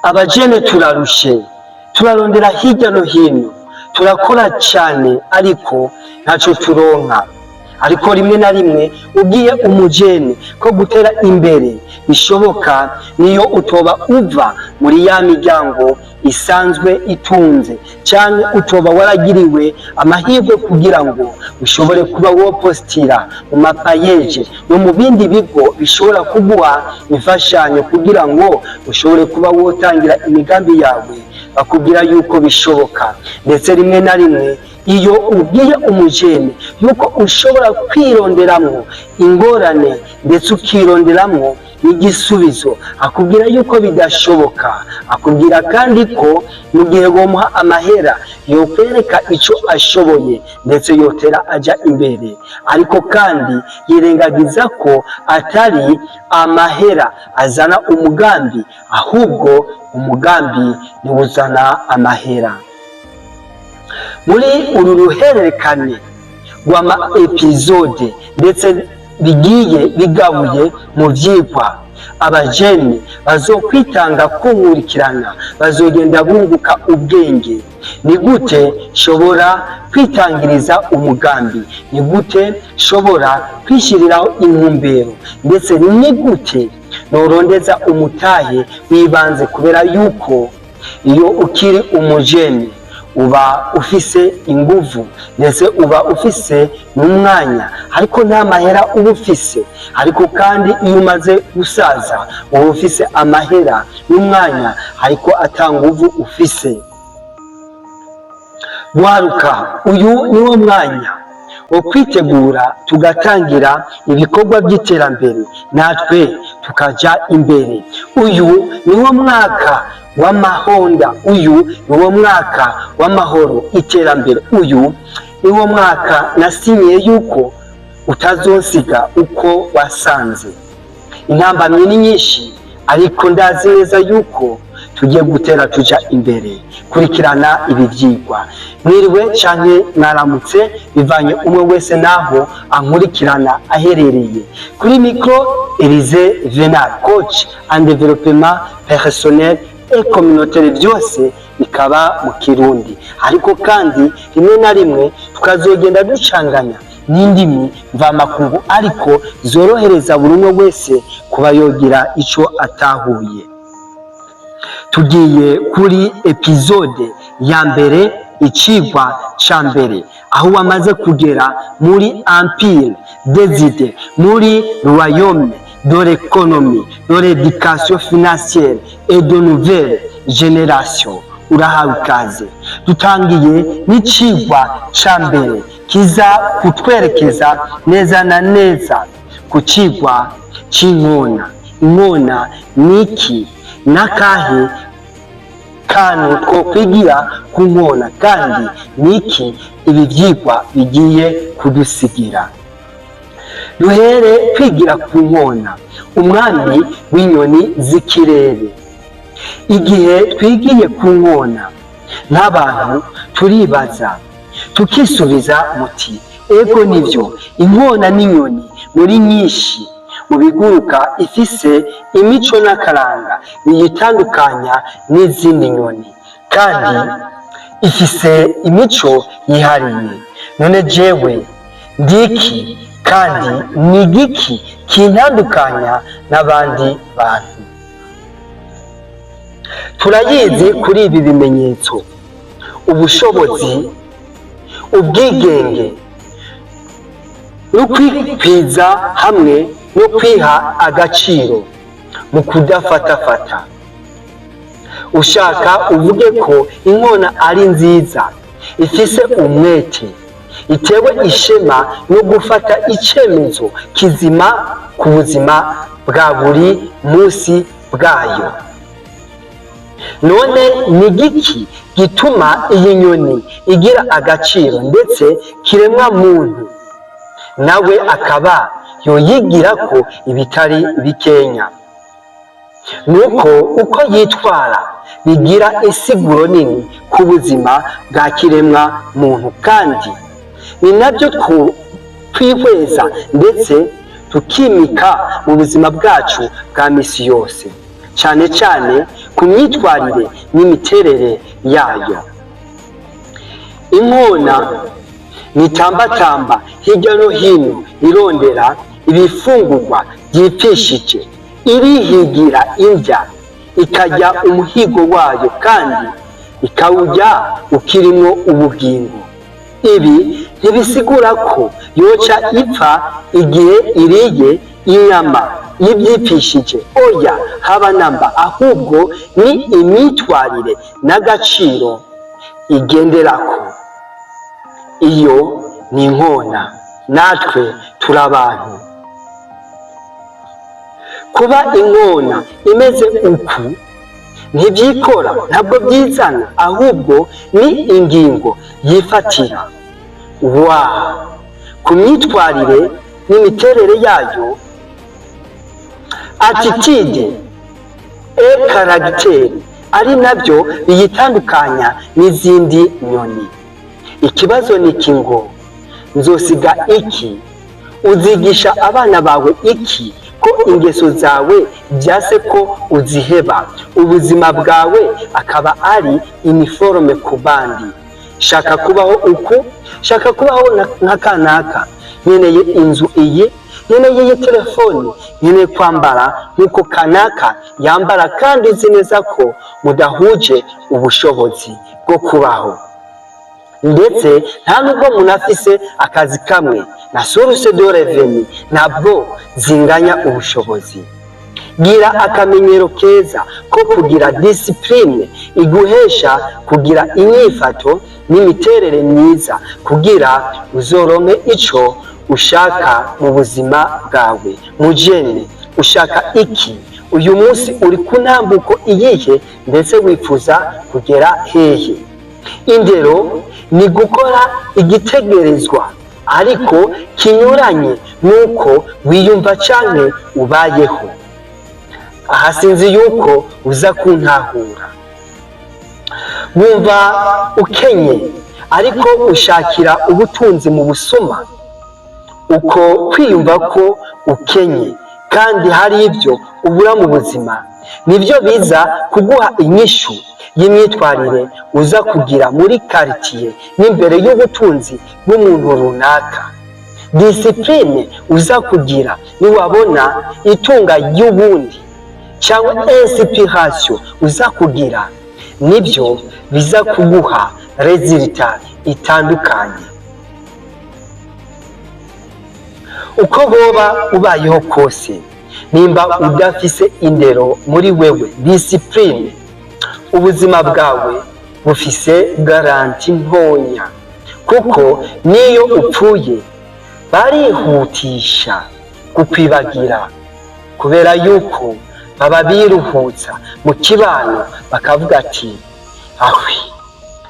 Abajene turarushe, turarondera hirya no hino, turakora cyane ariko ntacyo turonka. Ariko rimwe na rimwe ugiye umujene ko gutera imbere bishoboka niyo utoba uva muri ya miryango isanzwe itunze, cyangwa utoba waragiriwe amahirwe kugira ngo ushobore kuba wopostira mu ma PAEEJ no mu bindi bigo bishobora kuguha imfashanyo kugira ngo ushobore kuba wotangira imigambi yawe. Bakubwira yuko bishoboka. Ndetse rimwe na rimwe iyo ubwiye umujene yuko ushobora kwironderamwo ingorane ndetse ukironderamwo n'igisubizo, akubwira yuko bidashoboka. Akubwira kandi ko mu gihe bomuha amahera yokwereka icyo ashoboye, ndetse yotera ajya imbere. Ariko kandi yirengagiza ko atari amahera azana umugambi, ahubwo umugambi niwo uzana amahera. Muri uru ruhererekane rw'ama épisodes ndetse bigiye bigabuye mu vyigwa, abajene bazokwitanga kunkurikirana bazogenda bunguka ubwenge. Ni gute nshobora kwitangiriza umugambi? Ni gute nshobora kwishyiriraho intumbero? Ndetse ni gute norondeza umutahe w'ibanze? Kubera yuko iyo ukiri umujene uba ufise inguvu, ndetse uba ufise n'umwanya, ariko nta mahera uba ufise. Ariko kandi iyo umaze gusaza uba ufise amahera n'umwanya, ariko ata nguvu ufise. Gwaruka, uyu niwo mwanya wo kwitegura tugatangira ibikorwa by'iterambere, natwe tukaja imbere. Uyu niwo mwaka w'amahonda, uyu niwo mwaka w'amahoro, iterambere. Uyu niwo mwaka nasinyiye yuko utazosiga uko wasanze. Intambamyi ni nyinshi, ariko ndazi neza yuko tugiye gutera tuja imbere. Kurikirana ibi vyigwa. Mwiriwe canke mwaramutse, bivanye umwe wese naho ankurikirana aherereye. Kuri micro, Elise Venal, coach en développement personnel et communautaire, byose bikaba mu Kirundi, ariko kandi rimwe na rimwe tukazogenda ducanganya n'indimi mvamakungu, ariko zorohereza buri umwe wese kuba yogira ico atahuye. Tugiye kuri épisode ya mbere, icigwa ca mbere, aho wamaze kugera muri empire des idées, muri royaume de l'économie, de l'éducation financière et de nouvelle génération, urahawe ikaze. Dutangiye n'icigwa ca mbere kiza kutwerekeza neza na neza ku cigwa c'inkona. Inkona ni iki? N'akahe kantu twokwigira ku nkona? Kandi niki ibi vyigwa bigiye kudusigira? Duhere kwigira ku nkona, umwami w'inyoni z'ikirere. Igihe twigiye ku nkona nk'abantu, turibaza tukisubiza muti: ego nivyo, inkona n'inyoni muri nyinshi mu biguruka ifise imico n'akaranga biyitandukanya n'izindi nyoni, kandi ifise imico yihariye. None jewe ndiki? Kandi ni igiki kintandukanya n'abandi bantu? Turayizi kuri ibi bimenyetso: ubushobozi, ubwigenge no kwikwiza, hamwe no kwiha agaciro mu kudafatafata. Ushaka uvuge ko inkona ari nziza, ifise umwete, itewe ishema no gufata icyemezo kizima ku buzima bwa buri munsi bwayo. None ni igiki gituma iyi nyoni igira agaciro, ndetse kiremwa muntu nawe akaba yoyigira ko ibitari bikenya? Nuko uko yitwara bigira insiguro nini ku buzima bwa kiremwa muntu, kandi ni nabyo twihweza ndetse tukimika mu buzima bwacu bwa misi yose, cyane cyane ku myitwarire n'imiterere yayo. Inkona nitambatamba hirya no hino irondera ibifungurwa byipfishije, irihigira indya, ikarya umuhigo wayo kandi ikawurya ukirimwo ubugingo. Ibi ntibisigura ko yoca ipfa igihe iriye inyama y'ibyipfishije, oya, haba namba, ahubwo ni imyitwarire n'agaciro igenderako. Iyo ni inkona, natwe turi abantu. Kuba inkona imeze uku ntibyikora, ntabwo byizana, ahubwo ni ingingo yifatira wa ku myitwarire n'imiterere yayo, attitude et caractère, ari nabyo biyitandukanya n'izindi nyoni. Ikibazo ni iki ngo: nzosiga iki? Uzigisha abana bawe iki ko ingeso zawe byase ko uziheba, ubuzima bwawe akaba ari uniforme ku bandi? Shaka kubaho uku, shaka kubaho nka kanaka, nkeneye inzu iyi, nkeneye iyi telefoni, nkeneye kwambara nk'uko kanaka yambara, kandi uzi neza ko mudahuje ubushobozi bwo kubaho, ndetse nta nubwo munafise akazi kamwe na source de revenu ntabwo zinganya ubushobozi. Gira akamenyero keza ko kugira discipline iguhesha kugira inyifato n'imiterere myiza kugira uzoronke ico ushaka mu buzima bwawe. Mujene, ushaka iki uyu munsi? Uri ku ntambuko iyihe? Ndetse wifuza kugera hehe? Indero ni gukora igitegerezwa ariko kinyuranye n'uko wiyumva canke ubayeho. Aha sinzi yuko uza kuntahura. Wumva ukenye ariko ushakira ubutunzi mu busuma. Uko kwiyumva ko ukenye kandi hari ibyo ubura mu buzima nibyo biza kuguha inyishu y'imyitwarire uza kugira muri quartier n'imbere y'ubutunzi bw'umuntu runaka. Discipline uza kugira niwabona itunga ry'ubundi cyangwa inspiration uza kugira nibyo biza kuguha résultat itandukanye. Uko boba ubayeho kose, nimba udafise indero muri wewe, discipline, ubuzima bwawe bufise garantie ntonya, kuko niyo upfuye barihutisha kukwibagira, kubera yuko baba biruhutsa mu kibano bakavuga ati: "Ahwi,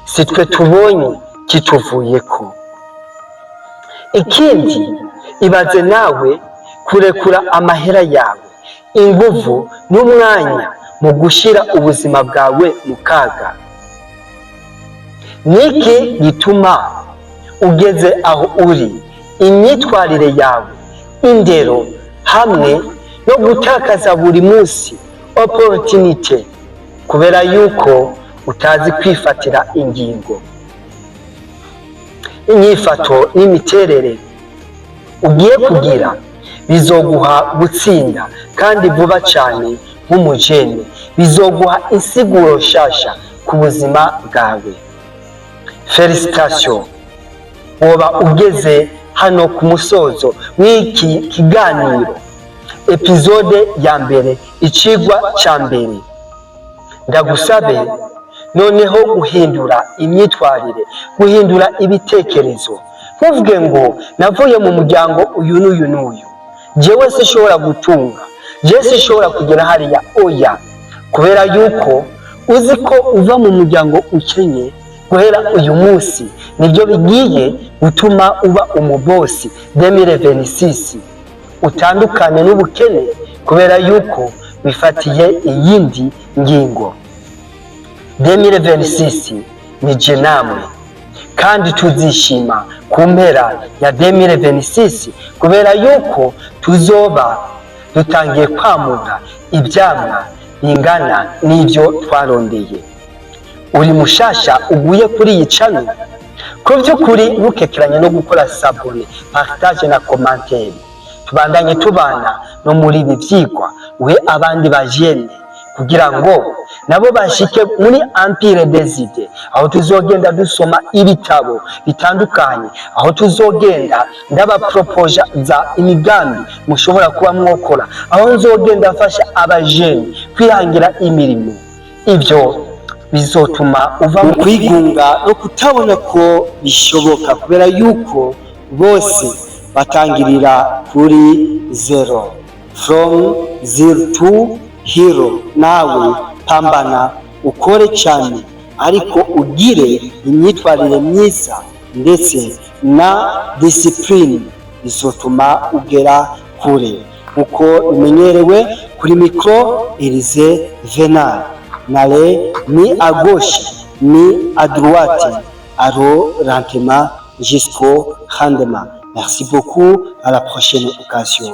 si twe tubonye kituvuyeko." Ikindi, ibaze nawe kurekura amahera yawe, inguvu n'umwanya mu gushira ubuzima bwawe mu kaga. Niki gituma ugeze aho uri? Imyitwarire yawe, indero hamwe no gutakaza buri munsi opportunité kubera yuko utazi kwifatira ingingo. Inyifato n'imiterere ugiye kugira bizoguha gutsinda kandi vuba cyane nk'umujene, bizoguha insiguro nshasha ku buzima bwawe. Félicitations, woba ugeze hano ku musozo w'iki kiganiro, épisode ya mbere, icigwa ca mbere. Ndagusabe noneho guhindura imyitwarire, guhindura ibitekerezo. Ntuvuge ngo navuye mu muryango uyu n'uyu n'uyu, jewe sinshobora gutunga, jewe sinshobora kugera hariya. Oya, kubera yuko uzi ko uva mu muryango ukenye, guhera uyu munsi nibyo bigiye gutuma uba umubosi 2026, utandukane n'ubukene kubera yuko wifatiye iyindi ngingo. 2026 ni je namwe, kandi tuzishima ku mpera ya 2026 kubera yuko tuzoba dutangiye kwamura ibyamwa. bingana n'ibyo twarondeye. Uri mushasha uguye kuri iyi channel, ku by'ukuri ntukekeranye no gukora s'abonner, partage na commentaire. Tubandanye tubana no muri ibi vyigwa, uhe abandi bajene kugira ngo nabo bashike muri Empire des idées, aho tuzogenda dusoma ibitabo bitandukanye, aho tuzogenda ndabapropoja za imigambi mushobora kuba mwokora, aho nzogenda mfasha abajene kwihangira imirimo. Ibyo bizotuma uva mu kwigunga no kutabona ko bishoboka, kubera yuko bose batangirira kuri zero, from zero to hero. Nawe pambana, ukore cyane, ariko ugire imyitwarire myiza ndetse na discipline, bizotuma ugera kure. Nkuko bimenyerewe, kuri micro Elize Venal. N'allez ni à gauche ni à droite, allons lentement jusqu'au rendement. Merci beaucoup, à la prochaine occasion.